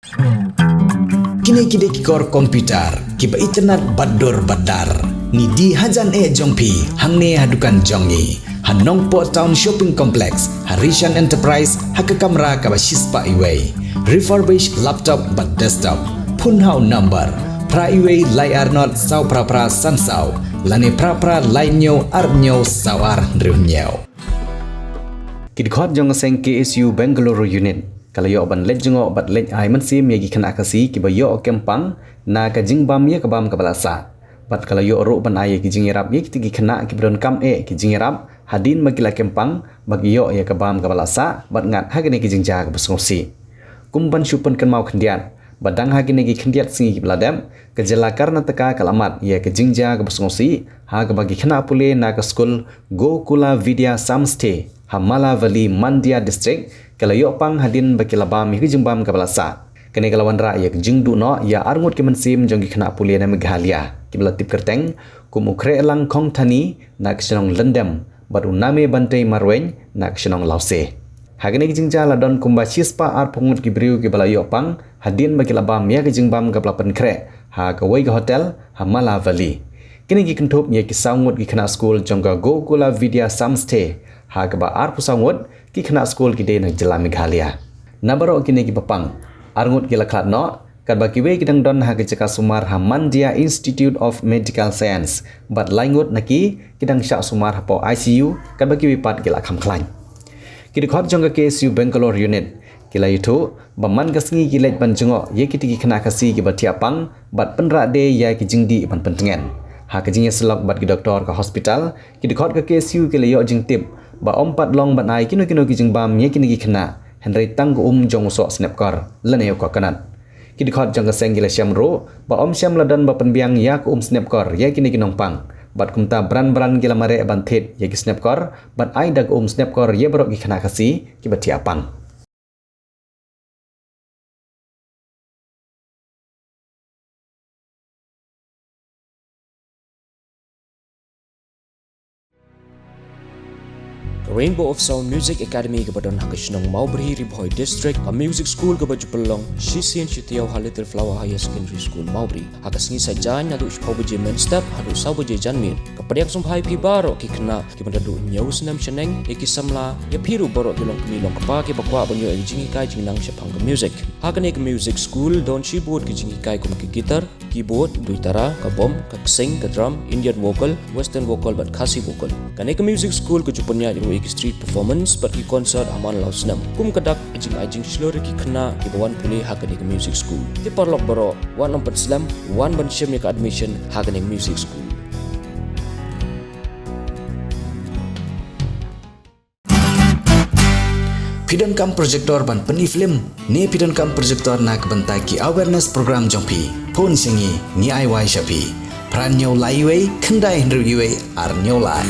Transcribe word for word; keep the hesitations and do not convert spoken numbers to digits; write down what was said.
Kine ki dei ki kor computer kiba itynnad bad dur bad dar. Ngi die hajan eh jong phi hangne ha dukan jong ngi ha Nongpoh Town Shopping Complex, ha Rishan Enterprise, ha ka kamra kaba shispah iwei. Refurbished laptop bad desktop. Phone ha u number phra iwei lai ar not saw phra phra san saw lane phra phra lai hynñiew ar hynñiew saw ar hynriew hynñiew. Ki dkhot jong ka seng K S U Bengaluru Unit ka la ïoh ban leit jngoh bad leit ai mynsiem ïa ki khynnah Khasi kiba ïoh kem pang na ka jingbam ïa ka bam kaba la sah. Bad ka la ïoh ruh ban ai ïa ki jingïarap ïa kitei ki khynnah kiba donkam eh ki jingïarap hadien ba ki la kem pang ba ki ïoh ïa ka bam kaba la sah bad ngat ha kine ki jingjia kaba sngewsih. Kum ban shu pynkynmaw khyndiat ba dang ha kine ki khyndiat sngi kiba la dep, ka jylla Karnataka ka la mad ïa ka jingjia kaba sngewsih ha kaba ki khynnah pule na ka skul Gokula Vidya Samsthe ha Malavali, Mandya District, ka la ïoh pang hadien ba ki la bam ïa ka jingbam kaba la sah. Kane ka la wanrah ïa ka jingduh noh ïa arngut ki mynsiem jong ki khynnah pule na Meghalaya kiba la tip kyrteng kum u Khreklang Khongthani na ka shnong Lyndem bad u Name Bantei Marwein na ka shnong Lawse. Ha kane ka jingjia la don kumba shispah arphew ngut ki briew kiba la ïoh pang hadien ba ki la bam ïa ka jingbam kaba la pynkhreh ha kawei ka hotel ha Malavali. Kine ki kynthup ïa ki saw ngut ki khynnah skul jong ka Gokula Vidya Samsthe ha kaba arphew saw ngut ki khynnah skul ki dei na jylla Meghalaya. Na baroh kine kiba pang, arngut ki la khlad noh katba kiwei ki dang don ha ka jaka sumar ha Mandya Institute of Medical Science bad lai ngut na ki ki dang shah sumar hapoh I C U katba kiwei pat ki la kham khlaiñ. Ki dkhot jong ka K S U Bangalore Unit ki la ïathuh ba man ka sngi ki leit ban jngoh ïa kitei ki khynnah Khasi kiba thiah pang bad pynrah de ïa ki jingdih ban pyntngen. Ha ka jingïasyllok bad ki doktor ka hospital, ki dkhot ka K S U ki la ïoh jingtip ba ym pat long ban ai kino kino ki jingbam ïa kine ki khynnah hynrei tang ka um jong u soh snep kor lane u coconut. Ki dkhot jong ka seng ki la shem ruh ba ym shym la don ba pynbiang ïa ka um snep kor ïa kine ki nongpang bad kumta bran bran ki la mareh ban thied ïa ki snep kor bad ai da ka um snep kor ïa baroh ki khynnah Khasi kiba thiah pang. Ka Rainbow of Sound Music Academy kaba don ha ka shnong Mawbri, Ri Bhoi District, ka music school kaba ju pynlong shisien shi taïew ha Little Flower Higher Secondary School Mawbri. Ha ka sngi Saitjaiñ naduh shiphew baje mynstep haduh saw baje janmiet. Ka pdiang sngewbha ïa phi baroh ki khynnah kiba naduh hynñiew snem shaneng, ïa ki samla, ïa phi ruh baroh ki longkmie longkpa kiba kwah ban ïoh ïa ka jinghikai jingnang shaphang ka music. Ha kane ka music school don shibun ki jinghikai kum ka guitar, keyboard, duitara, ka bom, ka ksing, ka drum, Indian vocal, western vocal bad Khasi vocal. Kane ka music school ka ju pynïaid ruh ïa ki street performance bad ki concert ha man la u snem. Kum ka dak ka jingai jingshlur ïa ki khynnah kiba wan pule ha kane ka music school. Te paralok baroh, wat nym pynslem, wan ban shim ïa ka admission ha kane ka music school. Phi donkam projector ban pyni film ne phi donkam projector na ka bynta ki awareness program jong phi? Phone sha ngi, ngi ai wai sha phi. Phra hynñiew lai wei, khyndai hynriew wei, ar hynñiew lai.